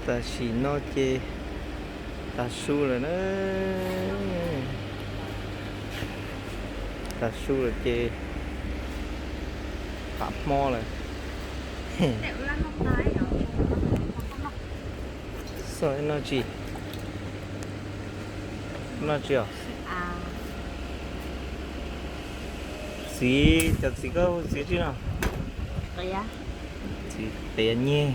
Tam sim no ces tag su lawm na. Tag su lawm ces pam hmo lawm. Xyov noj tsi, noj tsi os? Txiv, cov txiv koj hu txiv tsi no? Txiv qias nyeg.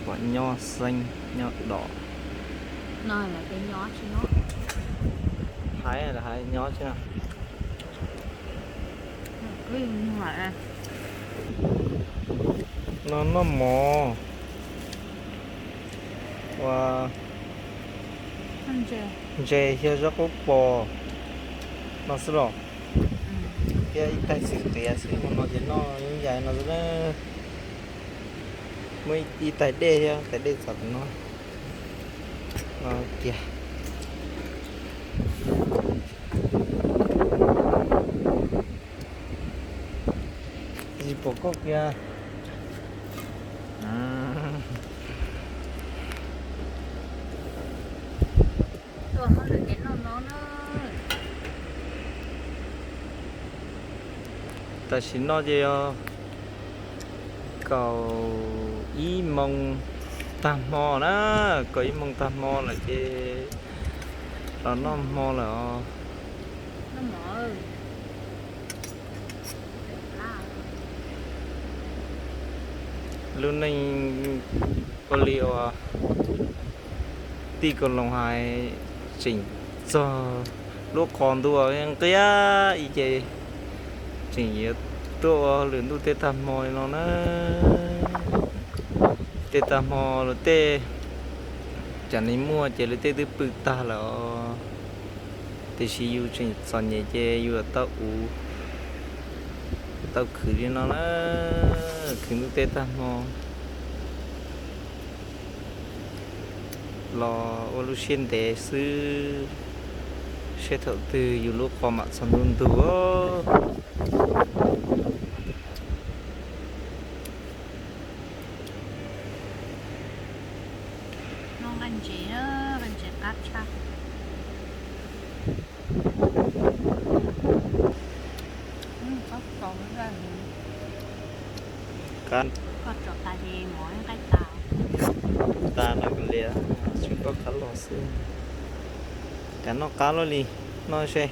Puas nyob xeeb nyob dom. Hais, hais nyob tsi no. No noj mov ua ntses xyaw zaub qaub pos no xwb los. Thiab ib tais xwm qias xwb, hmo no ces noj ib yam no xwb na. Muaj ib tais dej thiab, tais dej txog no, no kiag. Tsis pom koj kiag. Tam sim no ces yog kaum ib moos tag hmo na, kaum ib moos tag hmo lawm ces los noj hmo lawm os. Lub neej ua li uas tij Kaus Loos hais, tseem txog lub qhov ntuj nqia ib ce, tseem yuav tuaj ua hauj lwm ntuj tej tag hmo li no na. Tej tag hmo lawv tej, cov neeg muaj ces lawv tej twb pw tag lawm os. Tiam sis yus tseem txom nyem ces yus tau ua, tau khwv li no na, khwv ntuj tej tag hmo los ua lub siab ntev xwb, seb thaum twg yus lub qhov mam txog ntuj ntug. Noj nqaij ntses, nqaij ntses qab tshaj. Koj tso tas ces mov nqaij tas. Tas no kuv liam, tsuas koj qab los xwb. Cas noj qab luaj li, noj seb.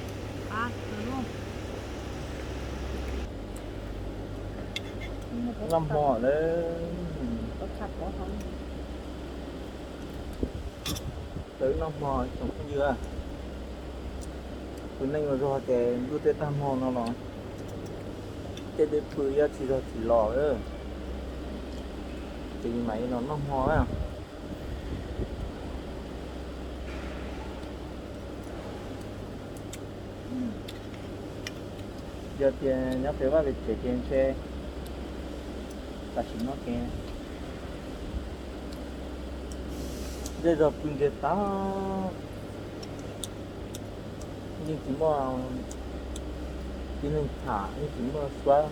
Noj hmo lawm. Tawm noj hmo tsoom phooj ywg, tus neeg ua zog ces ntuj tej tag hmo no los tej dej pw yuav tsis zog tsis los, ces mam li los noj hmo na. Yog tias nyob pem vaj pem tsev ces ntshe tam sim no ces zej zog pw ntsiag tag, yeej tsis muaj tib neeg tham, yeej tsis muaj suab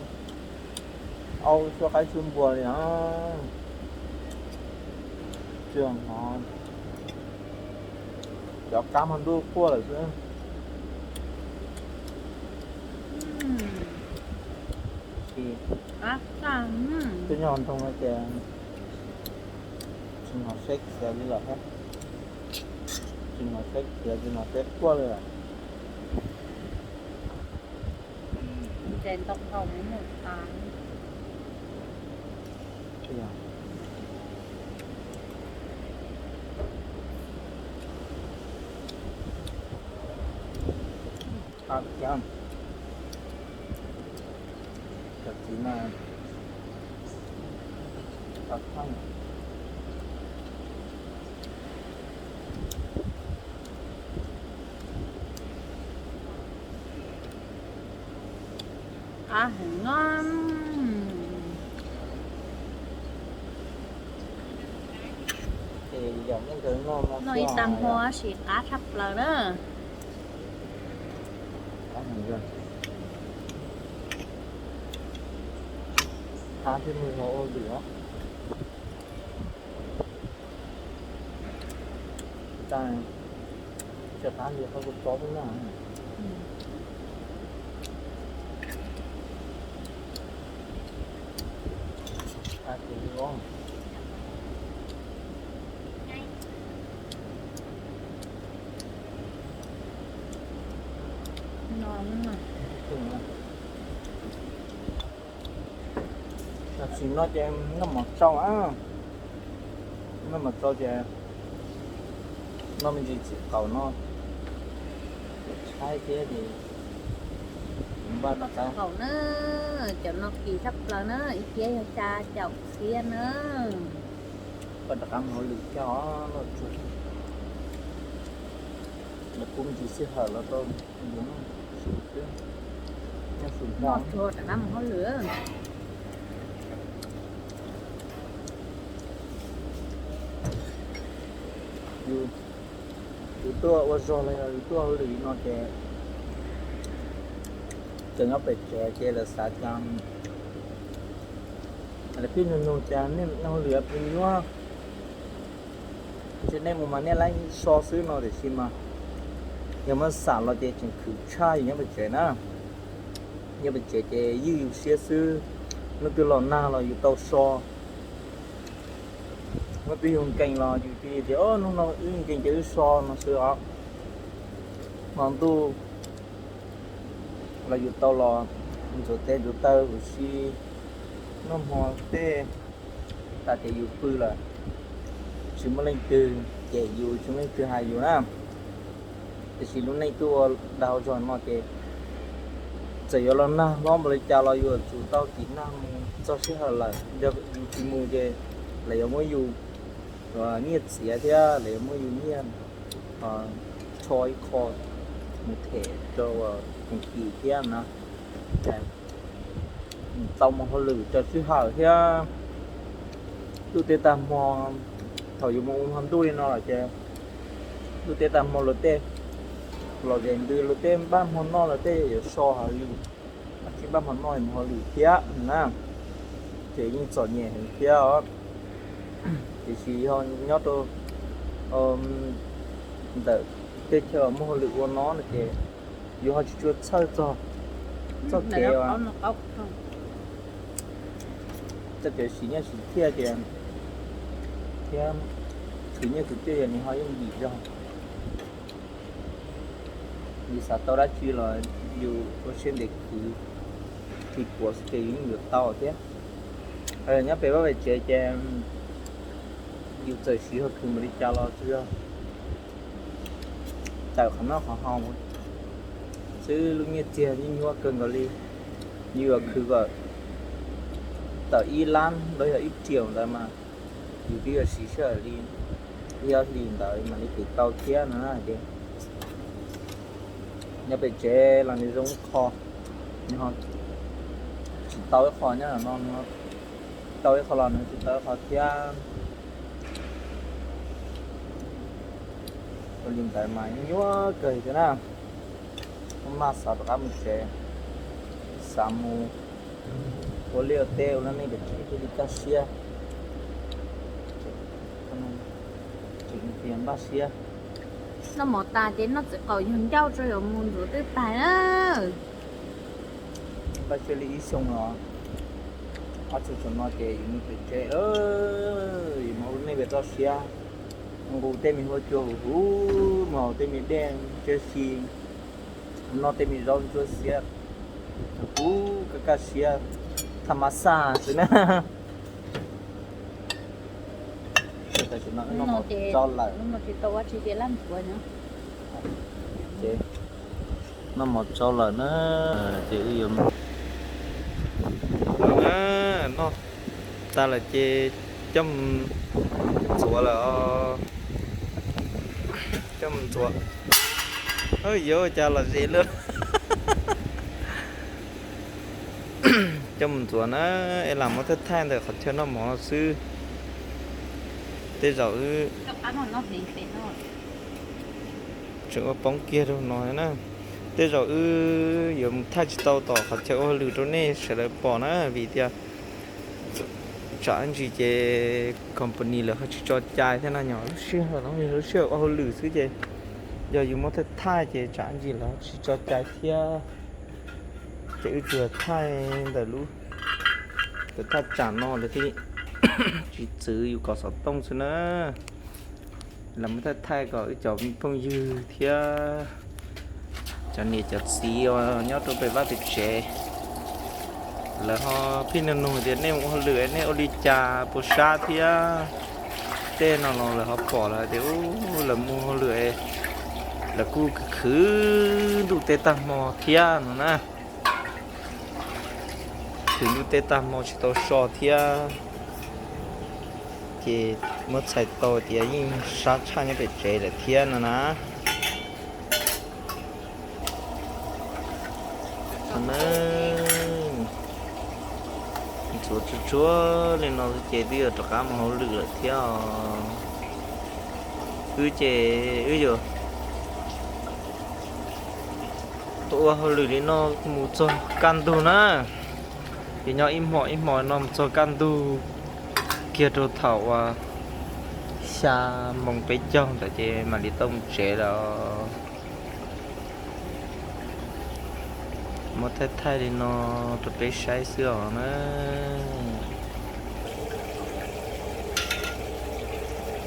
aub suab qaib suab npua li os. Tsuas hnov cov kab hmo ntuj quaj lawm xwb. Twb nyob nroog no ces tsis hnov seb khiav li lawm thiab. Tsis hnov seb khiav, tsis hnov seb quaj li lawm. Qab thiab. Cov txiv no qab thaj. Qab heev no. Noj ib tag hmo tab sis qab tshaj plaws na. Qab thiab mus ua lwm os. Tsis qab li qhov kuv tso xwb na. Tam sim no ces noj mov tsau, noj mov tsau ces noj me ntsis txiv qaub no, tshaib thiab ces npaj rov qab. Qaub na, cov no kim tshaj plaws na, ib phiab yog xya caum txhiab na. Npaj rov qab mus hauj lwm thiab os, noj tsuag. Lawv kuj me ntsis sij hawm los tau, noj su xwb, noj su noj tsuag rov qab mus hauj lwm. Yus, yus tuaj ua zog los yog yus tuaj hauj lwm no ces cov nyob pem tsev ces lawv xav cas, lawv pheej nug nug cas nej hauj lwm pheej nyuaj. Ntshe nej mus mas nej laib so xwb no tiam sis mas yog muab xam los ces tseem khwv tshaj yus nyob pem tsev na. Nyob pem tsev ces ywj yus siab xwb, hnub twg los nag los yus tau so, hnub twg yus nkees los yus cia li tias hnub no wb nkees ces wb so no xwb os. Hmo ntuj los yus tau los ntxuav tes ntxuav taw huv si, noj hmo tej, tas tias yus pw lawm tsis muaj leej twg cem yus, tsis muaj leej twg hais yus na. Tiam sis lub neej tuaj ua dag ua zog no ces txawm yuav los nag hlob npaum li cas los yus yuav tsum tau tiv nag mus txog sij hawm lawm. Yog yus tsis mus ces lawv yuav muab yus nyiaj txiav thiab lawv yuav muab yus nyiaj tsho ib qho mus them rau koom kis thiab na. Tau mus hauj lwm raws sij hawm thiab. Ntuj teb tag hmo, thaum yus mus ua hmo ntuj li no lawm ces ntuj teb tag hmo luag tej los zem ntws, luag tej npaj hmo noj, luag tej yuav so hauj lwm, tsis npaj hmo noj mus hauj lwm thiab na. Ces yeej txom nyem heev thiab os. Tiam sis yog nyob rau ntawm tej chaw muaj hauj lwm ua no no ces yus ho tsis tshua txhawj txog txoj kev, txoj kev siv nyiaj siv txiaj ces thiab khwv nyiaj khwv txiaj ces nws ho yooj yim zog. Yus xav tau dab tsi los yus ua siab ntev khwv, khwv puav xwb ces yus yeej yuav tau thiab. Nyob pem vaj pem tsev ces yus txawm siv hauj lwm npaum li cas los tsuas yog tawm qhov noj qhov haus xwb, lub nyiaj txiag nyuaj nyuaj kawg nkaus li. Yus yuav khwv kom tawm ib lab los yog ib triệu ntawd mas yus twb yuav siv sij hawm li ib ob hlis ntawd mam li khwv tau thiab no na. Ces nyob pem tsev los nws zoo ib qho, nws ho tsis tau ib qho, nyob no tau ib qho los nws tsis tau ib qho thiab. Ua li ntawd mas nyuaj kawg thiab na. Maj xav rov qab mus tsev, xav mus ua liaj ua teb ua lub neej pem tsev thiaj li kaj siab. Tseem tias npaj siab. Noj mov tas ces noj txiv qaub yog ncauj tso yuav mus ntxuav twb tag na. Npaj siab li ib xyoo los ob txog saum no ces yus mus pem tsev, yus mus ua lub neej pem toj siab, nqus tej me huab cua huv huv, mus haus tej me dej ntshiab si, noj tej me zaub ntsuab xiab, huv kaj kaj siab, tham mas xaj xwb na. Tam sim no wb noj mov tsau lawm. Noj mov tsau lawm na, ces wb yuav mus na, noj tas lawm ces coj mus ntxuav lawm os. Coj mus ntxuav. Yuav ua cas lom zem luaj. Coj mus ntxuav na, es lam muab thaij thaij ntawm qhov chaw noj mov xwb. Tej zaum wb tseem ua poob kiag rau no na. Tej zaum wb yuav mus thaij tsis tau tom qhov chaw ua hauj lwm rau nej sawv daws pom na, vim tias Tsam ib ntsis ces company lawv ho tsis tso cai thiab no, nyob lub sij hawm no yog lub sij hawm ua hauj lwm xwb ces yog yus muab thaij thaij ces tsam ib ntsis lawv ho tsis tso cai thiab. Ces wb tsuas thaij ntawm lub, thaij tsam no lawv thiaj tsis txwv yus kom xov tooj xwb na. Lawv muab thaij thaij kom wb cov phooj ywg thiab cov niam cov txiv uas nyob rau pem vaj pem tsev, lawv ho pheej nug nug tias nej mus ua hauj lwm nej ua li cas puas sab thiab tej no los lawv ho pom lawv tias lawv mus hauj lwm, lawv kuj khwv ntuj teb tag hmo thiab no na. Khwv ntuj teb tag hmo tsis tau so thiab, ces muab txhais tau tias yeej sab tshaj nyob pem tsev lawm thiab no na. Ntxuav tsuag tsuag li no ces twb yuav rov qab mus hauj lwm lawm thiab os. Wb ces wb yuav ua hauj lwm li no mus txog kaj ntug na. Ces nyob ib hmos ib hmos no mus txog kaj ntug kiag rau thaum uas xya moos peb caug ntawd ces mam li tau mus tsev lawm. Muab thaij thaij li no rau peb saib xwb os na.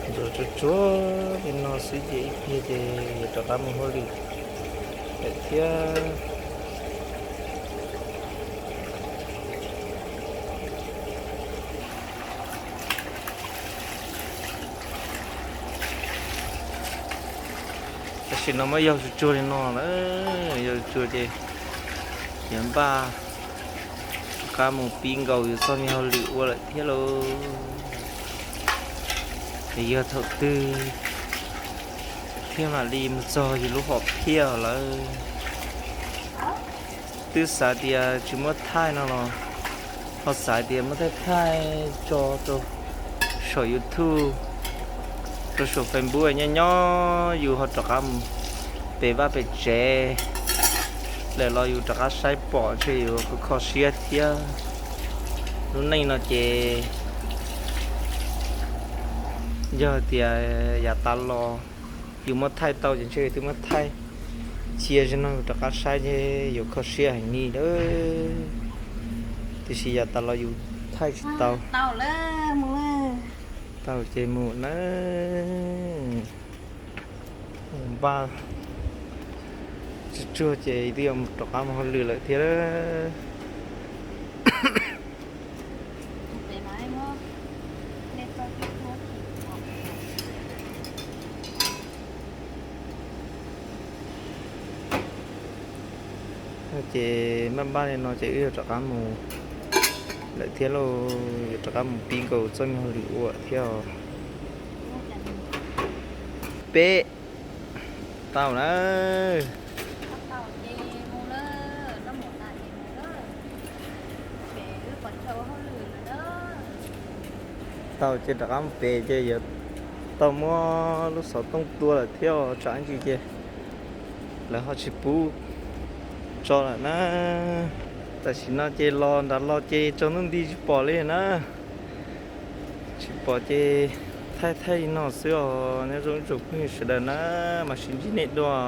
Ntxuav tsuag tsuag li no xwb ces ib pliag ces yuav rov qab mus hauj lwm lawm thiab. Tam sim no muab yaug tsuag tsuag li no lawm, yaug tsuag ces yuav npaj rov qab mus pib nkaus yus txoj me hauj lwm ua lawm thiab lauj. Es yog thaum twg thiaj mam li mus txog yus lub hom phiaj lawm. Twb xav tias tsis muab thaij no los ho xav tias muab thaij thaij tso rau saum YouTube, rau saum Facebook, nyob nyob yus ho rov qab mus pem vaj pem tsev lawm los yus rov qab saib pom ntshe yuav kho kho siab thiab. Lub neej no ces yog tias yav tas los yus muab thaij tau ces ntshe twb muab thaij cia ze no rov qab saib ces yuav kho siab heev li lawm. Tiam sis yav tas los yus thaij tsis tau. Tau ces mus na. Npaj tsuag tsuag ces twb yuav rov qab mus hauj lwm lawm thiab. Ces npaj npaj li no ces wb yuav rov qab mus lawm thiab lauj, yuav rov qab mus pib nkaus txoj me hauj lwm ua thiab os. Peb tau na. Tau ces rov qab mus pem ces yuav tau muab lub xov tooj tua lawm thiab os, tsam ib ntsis ces lawv ho tsis pub tso lawm na. Tam sim no ces los nram los ces tsaus ntuj nti tsis pom li na. Tsis pom ces thaij thaij li no xwb os, nyob zoo ib tsoom phooj ywg sawv daws na, mam sib ntsib nej dua.